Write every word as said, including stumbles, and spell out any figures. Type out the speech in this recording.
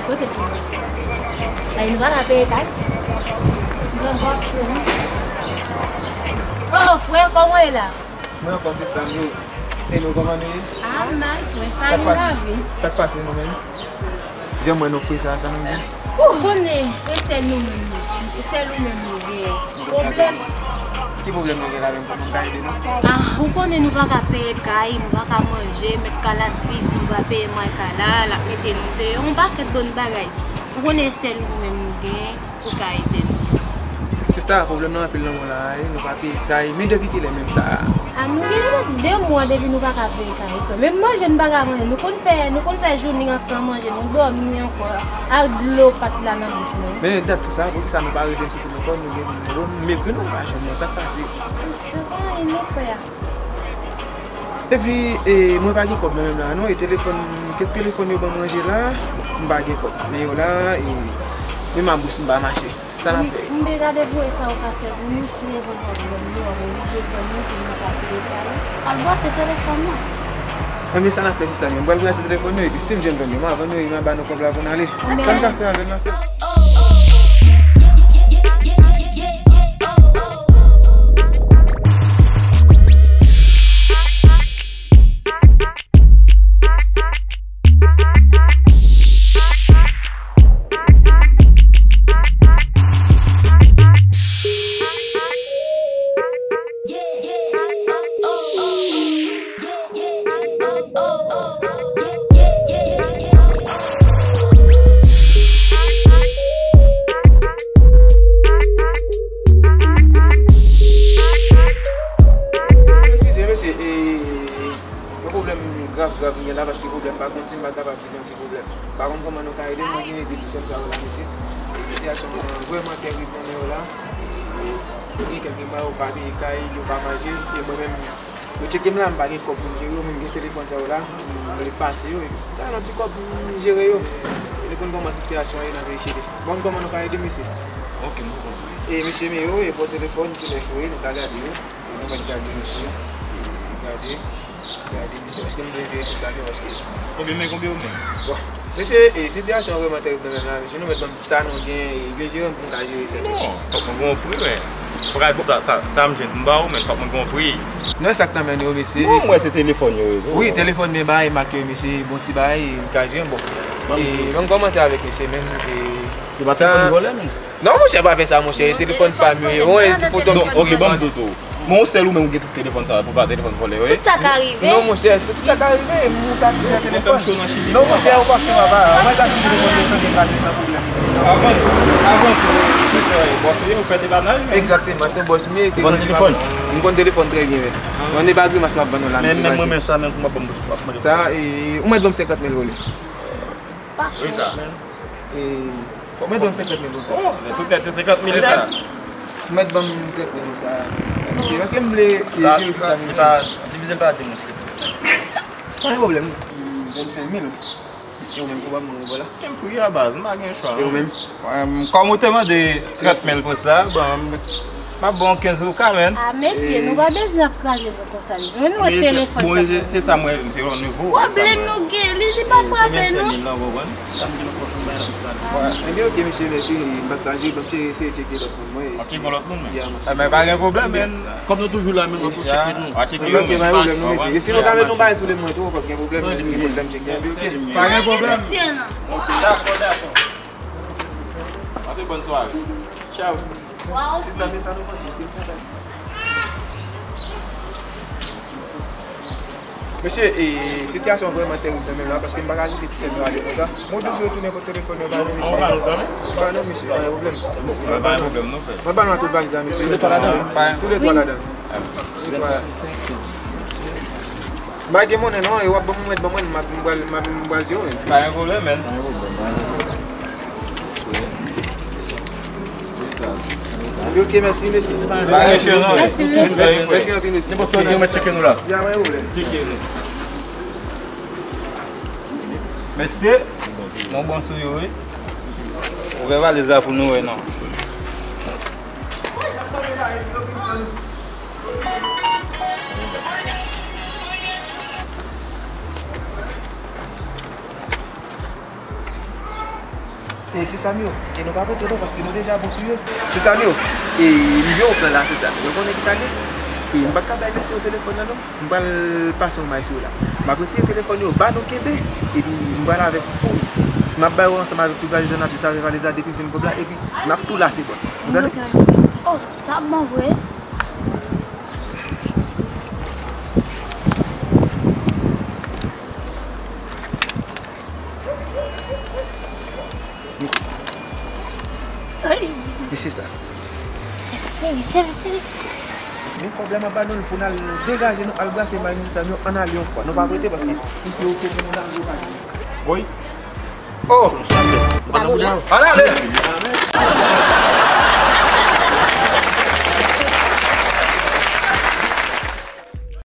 Kote l tounen? Ay, nou pa ka peye kay? Oh, frè, kòman w ye la? Mwen anfòm, sista m yo. E nou, kòman nou ye? Ah, m mal, frè. Sa k pase? Sa k pase nou menm? Jan m wè nou fre sa, sa nou gen? Ou konnen, e sèl nou menm nou. E sèl ou menm nou gen. Pwoblèm. Ki pwoblèm nou gen la menm pou nou ka ede nou? Ah, ou konnen nou pa ka peye kay, nou pa ka manje, mèt kay la di si nou pa peye mwen kay la, l ap mete nou deyò, yon pakèt bann bagay. Ou konnen e sèl ou menm nou gen pou ka ede nou, sista. Sista, pwoblèm nan anpil nan mwen la, e, nou pa peye kay, men depi kilè menm sa a? Ah, nou gen de mwa depi nou pa ka peye kay, frè. Menm manje nou pa ka manje, nou konn fè, nou konn fè jounen an san manje, nou dòmi ankò, ak dlo pa t la nan bouch nou. Men dat sa, poukisa nou pa rele m sou telefòn, nou gen nimewo m, m ekri nou pa jwenn nou, sa k pase? Se pa anyen non, frè. Epi, e, mwen pa gen kòb nan men m la, non, e telefòn, kèk telefòn yo ban m ranje la, m pa gen kòb nan men yo la, e, menm ak bous m pa mache. Sa n ap fè? M te gade voye sa ou ka fè pou nou, si e konn pwoblèm nou, w ap oblije pran nou pou nou pa peye kay. Al bwase telefòn nan. Enben, sa n ap fè, sista m yo? M pral bwase telefòn nou, epi si m jwenn vann yo, m a vann yo, e m a ba nou kòb la pou n ale. Sa n ka fè avè l, n a fè l. Eskize, mesye, e, yon pwoblèm grav, grav m gen la, paske pwoblèm pa konn si m pa kapab di m yon ti pwoblèm. M pa konn kòman nou ka ede m, mwen gen de ti sè m sa yo la, mesye. E sitiyasyon an vrèman tèrib nan men yo la. E, e, e, kèk moun yo pa peye kay, yo pa manje, e mwen menm, yo tcheke m la, m pa gen kòb pou m jere yo, men m gen telefòn sa yo la, m vle pase yo, e m ta nan ti kòb pou m jere yo. E nou konn kòman sitiyasyon an ye nan peyi Chili. Bon, kòman nou ka ede, mesye? Ok, m konprann. E, mesye, men yo, e bon telefòn, ti nèf yo ye, nou ka gade yo. E nou mèt gade, mesye. E, gade. Gade, mesye, èske m vle veye sou sa, paske... Konbyen men, konbyen men? Bon. Mesye, e, sitiyasyon an vrèman tèrib nan men m la, mesye, nou mèt ban m sa nou gen, e, gen jere m pou m ka jere sèten. Non, fòk mwen gen yon pri, men. Fòk a di sa, sa, sa m jwenn m ba ou, men fòk mwen gen yon pri. Non, e sa k t anmennen yo, mesye. Non, m wè se telefòn yo ye. Wi, telefòn men bay, mak yo, mesye, bon ti bay, e, m ka jere, bon. E, ban m kòmanse avèk mesye, men, e, se pa telefòn vòlè, men. Non, monchè, pa fè sa, monchè. E telefòn pa m yo ye. Wi, ti foto m. Non, ok, ban m di w tou. Men ou sèl ou menm ou gen tout telefòn sa yo, pou pa telefòn vòlè yo ye. Tout sa ka rive. Non, monchè, tout sa ka rive. Moun sa ki gen telefòn. Non, monchè, ou pa fè papa. Ou mèt achte telefòn de san de kraze san pwoblèm, mesye, san pwoblèm. Avan, avan tou, ki sa yo, bòs ou ye, ou fè depanaj, men. Egzakteman, se bòs m ye, se vann telefòn. M konn telefòn trè byen, men. Mwen, e pa grimas m ap vann nou la, mesye. Men menm mwen, men sa menm, kòman ban m, w ap mande. Sa, e, ou mèt ban m senkant mil goud. Pa cho. Wi, sa. E, Ou mèt ban m senkant mil pou sa. Oh, men tout nèt se senkant mil sa. Ou mèt ban m trant mil pou sa. Mesye, paske m vle jere sistèm. Divize l pa de, monchè. Pa gen pwoblèm. Vennsenk mil. E ou menm, kòman ou wè la? Menm pri a baz, m pa gen chwa. E ou menm? Kòm ou te mande trant mil pou sa, bon, m ap ba w kenz ou ka, men. Ah, mesye, nou pa bezwen ap kraze nou konsa. Jwenn nou telefòn. Bon, se sa mwen, se yon nouvo. Pwoblèm nou gen, li, li pa frape nou. Sa m di nou konfime sa. Ebyen, ok, mesye, mèsi. M pa t ka jere, m ap eseye tcheke lòt moun mwen. Ou tcheke lòt moun, men. Ebyen, pa gen pwoblèm, men. Kòm nou toujou la, men, nou ap tcheke nou. Ok, pa gen pwoblèm, non, mesye. E si nou ka met yon bagay sou li mwen tou, pa gen pwoblèm, men, gen pwoblèm tcheke, ok. Pa gen pwoblèm. Dakò, dakò. Pase bòn sware. Tchaw. Wa osi. Mesye, e, sitiyasyon vrèman tèrib nan men m la, paske m pa ka kite ti sè m yo ale konsa. Mwen toujou retounen pou telefòn yo ba nou, mesye. Ba nou, mesye, pa gen pwoblèm. Pa gen pwoblèm, non, frè. Mwen ba nou tout valiz la, mesye. Tou lè twa ladan. Tou lè twa ladan. M pa gen monnen non, e w ap ban mwen, ban mwen, m ap, m pral, m ap, m pral di w, men. Pa gen pwoblèm, men. Ok, mèsi, mèsi. Pa gen pwoblèm, non. Mèsi, mèsi. Mèsi anpil, mèsi. Nenpòt sa, ou mèt tcheke nou la. Ya, pa gen pwoblèm. Tcheke nou. Mesye, mwen bon sou yo, wi. Ouvè valiz la pou nou wè, non. E sista m yo, e nou pa prete non, paske nou deja bon sou yo. Sista m yo, e m gen yon plan la, sista m. Yo konnen ki sa l ye? E m pa t ka bay mesye yo telefòn nan non. M pral pase yon may sou yo la. M ap retire telefòn yo, ba nou kenbe, epi m pral avèk fouri. M ap ba yo ansanm avèk tout valiz la, n ap dechave valiz la depi vin kòb la, epi n ap tou lase bòn. Ou tande? Oh, sa ap bon vre. Ay. Mesye sa. Sere, sere, sere, sere, sere. Men pwoblèm an ba nou l pou n al degaje nou, al brase may nou sista m yo, ann ale yon fwa. Nou pa prete paske misye yo kote nou la, yo pa gen. Woy. Oh! Ann ale!